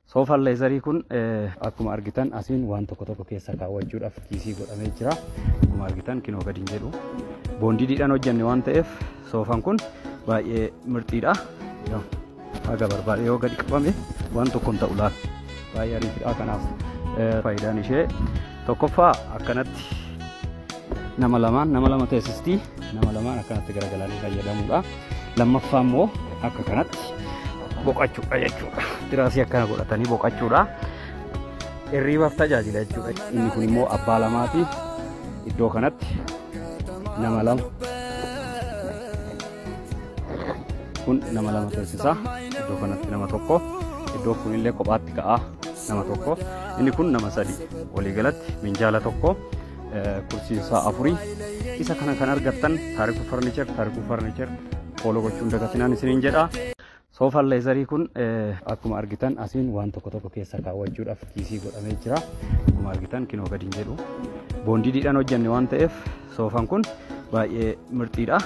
Soofaan leezarii kun akkuma argitan asiin waan tokko tokko keessa kaawwachuudhaaf kiisii godhamee jira. Akkuma argitan kinoo gadiin jedhu boondiidhaan hojjenne waan ta'eef soofaan kun baay'ee mirxiidha. Haga barbaade yoo gadi qabame waan tokko hin ta'u laata. Baay'ee ariifidha. Kanaaf faayidaan ishee tokkoffaa akkanatti nama lamaan nama lama teessistii nama lamaan akkanatti garagalanii fayyadamuudha. Lammaffaa immoo akka kanatti boqochuudha jechuudha. Tiraasii akkana godhatanii boqochuudha. Hirriibaaf tajaajila jechuudha. Inni kun immoo abbaa lamaati. Iddoo kanatti nama lama. Kun nama lama teessisa. Iddoo kanatti nama tokko. Iddoo kunillee kophaatti ka'a nama tokko. Inni kun nama sadi. Waliigalatti minjaala tokko. Kursiin isaa afurii. Isa kana kan argattan Taarikuu Farniichar, Taarikuu Farniichar follow gochuun dagatinaan isiniin jedha. Soofaan leezarii kun akkuma argitan asiin waan tokko tokko keessa kaawwachuudhaaf kiisii godhamee jira. Akkuma argitan kinoo gadiin jedhu boondiidhaan hojjenne waan ta'eef soofaan kun baay'ee mirxiidha.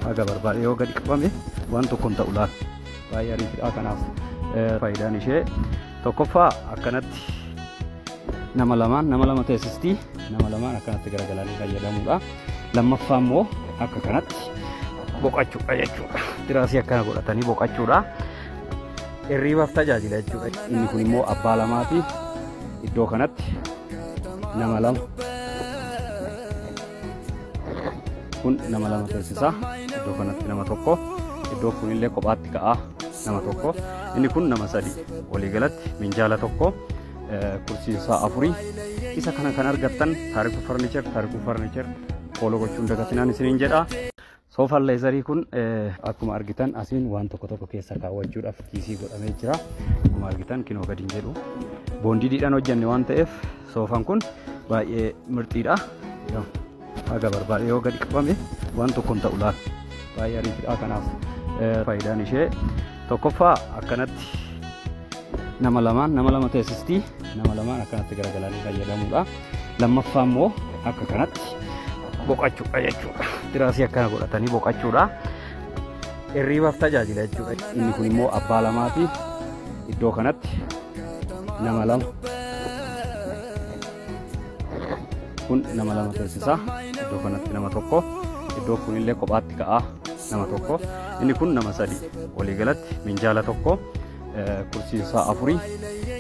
Haga barbaade yoo gadi qabame waan tokko hin ta'u laata. Baay'ee ariifidha. Kanaaf faayidaan ishee tokkoffaa akkanatti nama lamaan nama lama teessistii nama lamaan akkanatti garagalanii fayyadamuudha. Lammaffaa immoo akka kanatti boqochuudha jechuudha. Tiraasii akkana godhatanii boqochuudha. Hirriibaaf tajaajila jechuudha. Inni kun immoo abbaa lamaati. Iddoo kanatti nama lama. Kun nama lama teessisa. Iddoo kanatti nama tokko. Iddoo kunillee kophaatti ka'a nama tokko. Inni kun nama sadi. Waliigalatti minjaala tokko. Kursiin isaa afurii. Isa kana kan argattan Taarikuu Farniichar, Taarikuu Farniichar follow gochuun dagatinaan isiniin jedha. Soofaan leezarii kun akkuma argitan asiin waan tokko tokko keessa kaawwachuudhaaf kiisii godhamee jira. Akkuma argitan kinoo gadiin jedhu boondiidhaan hojjenne waan ta'eef soofaan kun baay'ee mirxiidha. Haga barbaade yoo gadi qabame waan tokko hin ta'u laata. Baay'ee ariifidha. Kanaaf faayidaan ishee tokkoffaa akkanatti nama lamaan nama lama teessistii nama lamaan akkanatti garagalanii fayyadamuudha. Lammaffaa immoo akka kanatti boqochuudha jechuudha. Tiraasii akkana godhatanii boqochuudha. Hirriibaaf tajaajila jechuudha. Inni kun immoo abbaa lamaati. Iddoo kanatti nama lama. Kun nama lama teessisa. Iddoo kanatti nama tokko. Iddoo kunillee kophaatti ka'a nama tokko. Inni kun nama sadi. Waliigalatti minjaala tokko. Kursiin isaa afurii.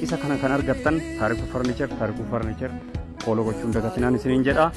Isa kana kan argattan Taarikuu Farniichar, Taarikuu Farniichar follow gochuun dagatinaan isiniin jedha.